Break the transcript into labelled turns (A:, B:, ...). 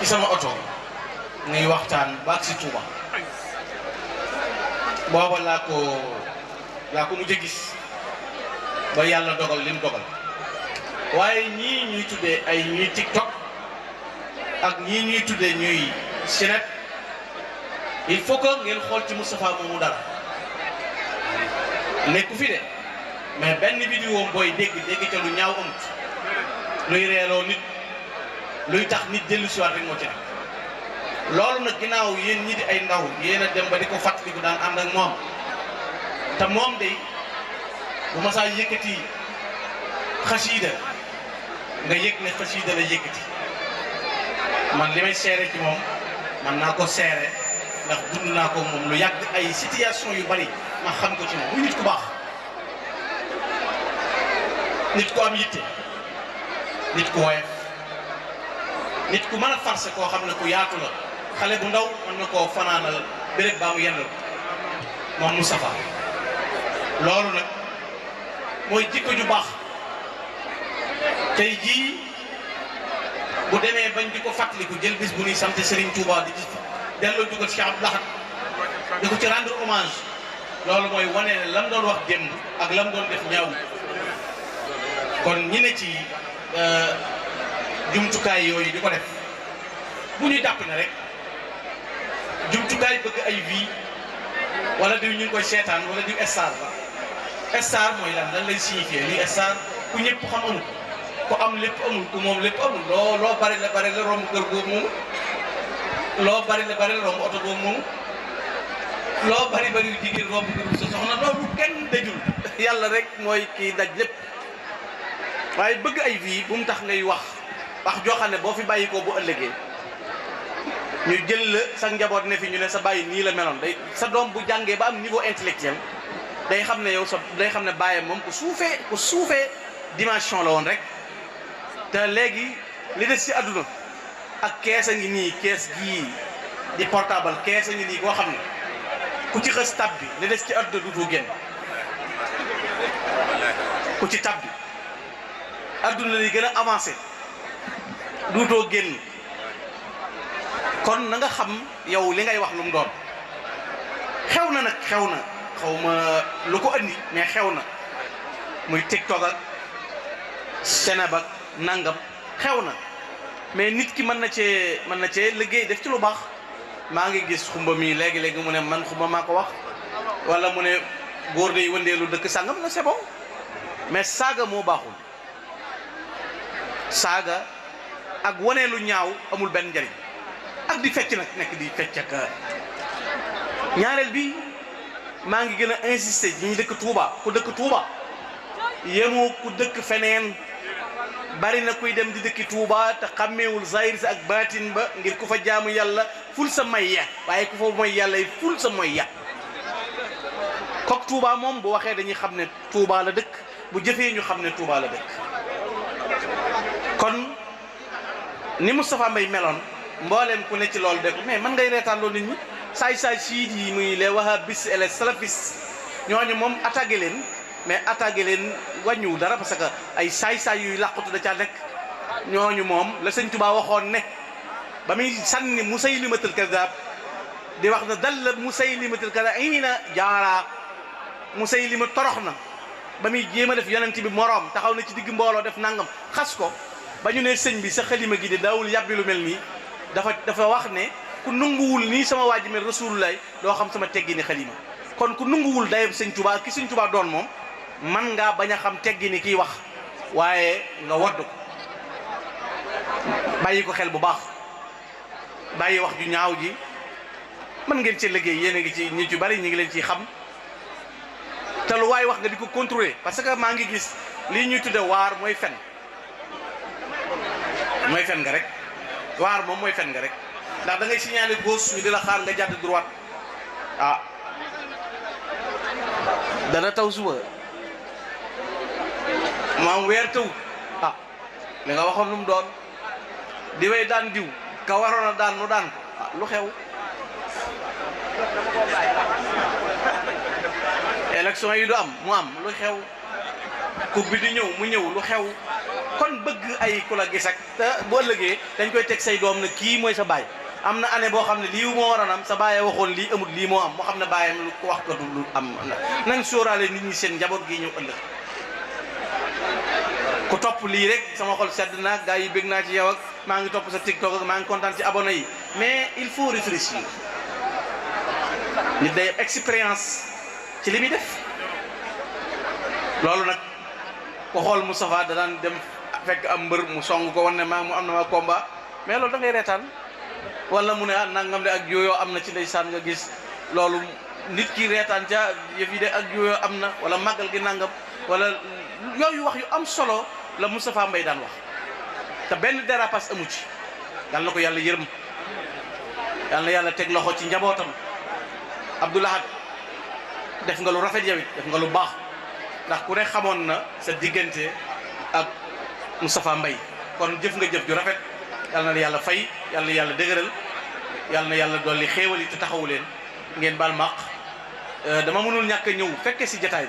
A: ci sama oto ñuy waxtaan ba si Touba booba laa ko mujj gis ba yàlla dogal lim dogal waaye ñii ñuy tuddee ay ñuy TikTok ak ñii ñuy tuddee ñuy Snap il faut que ngeen xool ci Moustapha moomu dara nekku fi de mais benn vidéo booy dégg ca lu ñaaw amut luy reeloo nit luy tax nit dellu si waat rek moo ci nekk loolu nag ginnaaw yéen ñi di ay ndaw yéen a dem ba di ko fàttaliku daan ànd ak moom te moom de bu ma saa yëkkati xasiida nga yëg ne xasiida la yëkkati man li may seere ci moom man naa ko seere ndax dund naa ko moom lu yàgg ay situation yu bari ma xam ko ci moom muy nit ku baax nit ku am yitte nit ku woyof nit ku mën a farce koo xam ne ku yaatu la xale bu ndaw mën na koo fanaanal béréb baa mu yendal moom Moustapha loolu nag mooy jikko ju baax tey jii bu demee bañ di ko fàttaliku jël bis bu ñuy sant Serigne Touba di ci delloo jugal Cheikh Abdou Lahad di ko ci rendre hommage loolu mooy wane ne lam doon wax démb ak lam doon def ñaaw kon ñi ne ci jumtukaay yooyu di ko def bu ñuy jàpp ne rek jumtukaay bëgg ay vie wala diw ñu ngi koy seetaan wala diw star la star mooy lan lay signifier lii star ku ñëpp xam amul ku am lépp amul ku moom lépp amul loo bari la romb kër googu moomu loo bari la romb oto boobu moomu loo bari jigéen romb kër sa soxna loolu kenn dajul yàlla rek mooy kii daj lépp waaye bëgg ay vie bu mu tax ngay wax joo xam ne boo fi bàyyi ko bu ëllëgee ñu jël la sa njaboot ne fi ñu ne sa bàyyi nii la meloon day sa doom bu jàngee ba am niveau intellectuel day xam ne yow day xam ne bàyyam moom ku suufee dimension la woon rek te léegi li des ci àdduna ak kees a ngi nii kees gii di portable kees a ngi nii koo xam ne ku ci xës tab bi li des ci àdduna duutoo génn ku ci tab bi àdduna li gën a avancé duutoo génn kon na nga xam yow li ngay wax lu mu doon xew na xaw ma lu ko andi mais xew na muy TikTok ak Snap ak nangam xew na mais nit ki mën na cee liggéey def ci lu baax maa ngi gis xumba mi léegi mu ne man xumba maa ko wax wala mu ne góor day wëndeelu dëkk sàngam na c'est bon mais saaga moo baaxul saaga ak wane lu ñaaw amul benn njariñ ak di fecc nag nekk di fecc ak ñaareel bi maa ngi gën a insister ñu dëkk Touba ku dëkk Touba yemoo ku dëkk feneen bari na kuy dem di dëkki Touba te xàmmeewul zahir si ak baatin ba ngir ku fa jaamu yàlla ful sa may ya waaye ku fa mooy yàlla yi ful sa mooy ya kok Touba moom bu waxee dañuy xam ne Touba la dëkk bu jëfee ñu xam ne Touba la dëkk kon ni Moustapha Mbaye meloon mboolem ku ne ci loolu def mais man ngay reetaan loolu nit ñi saay siit yi muy les wahhabistes et les salafistes ñooñu moom attaqué leen mais attaqué leen wàññiwul dara parce que ay saay yuy làqutu da caa nekk ñooñu moom la sëñ Touba waxoon ne ba muy sànni Musaylimatul Kaddaab di wax na dal la Musaylimatul Kaddaab ina jaara Musaylima torox na ba muy jéem a def yonent bi moroom taxaw na ci digg mbooloo def nangam xas ko ba ñu ne sëñ bi sa xalima gi de daawul yàbbi lu mel nii dafa wax ne ku nunguwul nii sama waa ji mel Rasulullah doo xam sama teggi ni xalima kon ku nunguwul dayeb sëñ Touba ki sëñ Touba doon moom man ngaa bañ a xam teggi ni kiy wax waaye nga wodd ko bàyyi ko xel bu baax bàyyi wax ju ñaaw ji mën ngeen ci liggéey yéen a ngi ci nit yu bari ñu ngi leen ciy xam te lu waay wax nga di ko contrôler parce que maa ngi gis lii ñuy tudde waar mooy fen nga rek waar moom mooy fen nga rek ndax da ngay signaler gauche ñu di la xaar nga jàdd droite ah dana taw suba maam weer taw ah li nga waxoon lu mu doon di way daan diw ka waroon a daan nu daan ko ah lu xew élection yi du am mu am lu xew coupe bi di ñëw mu ñëw lu xew kon bëgg ay ku la gis ak te boo ëllëgee dañ koy teg say doom ne kii mooy sa baay am na année boo xam ne lii moo waroon am sa baay waxoon lii amul lii moo am moo xam ne baayam lu ko wax ko du lu am nañ sóoraale nit ñi seen njaboot gi ñëw ëllëg ku topp lii rek sama xol sedd naa gaa yi bég naa ci yow ak maa ngi topp sa TikTok ak maa ngi kontaan ci abonné yi mais il faut réfléchir nit day expérience ci li muy def loolu nag ko xool Moustapha da daan dem fekk am mbër mu song ko wan ne maa mu am na ma combat mais loolu da ngay reetaan wala mu ne ah nangam de ak yooyoo am na ci ndeysaan nga gis loolu nit ki reetaan ca yëf yi de ak yooyoo am na wala màggal gi nangam wala yooyu wax yu am solo la Moustapha Mbaye daan wax te benn dérapage amu ci yal na ko yàlla yërëm yal na yàlla teg loxo ci njabootam Abdou Lahad def nga lu rafet yow it def nga lu baax ndax ku ne xamoon na sa diggante ak Moustapha Mbaye kon jëf nga jëf ju rafet yal na yàlla fay yal na yàlla dëgëral yal na yàlla dolli xéewal yi te taxawu leen ngeen baal maq dama mënul ñàkk a ñëw fekke si jataay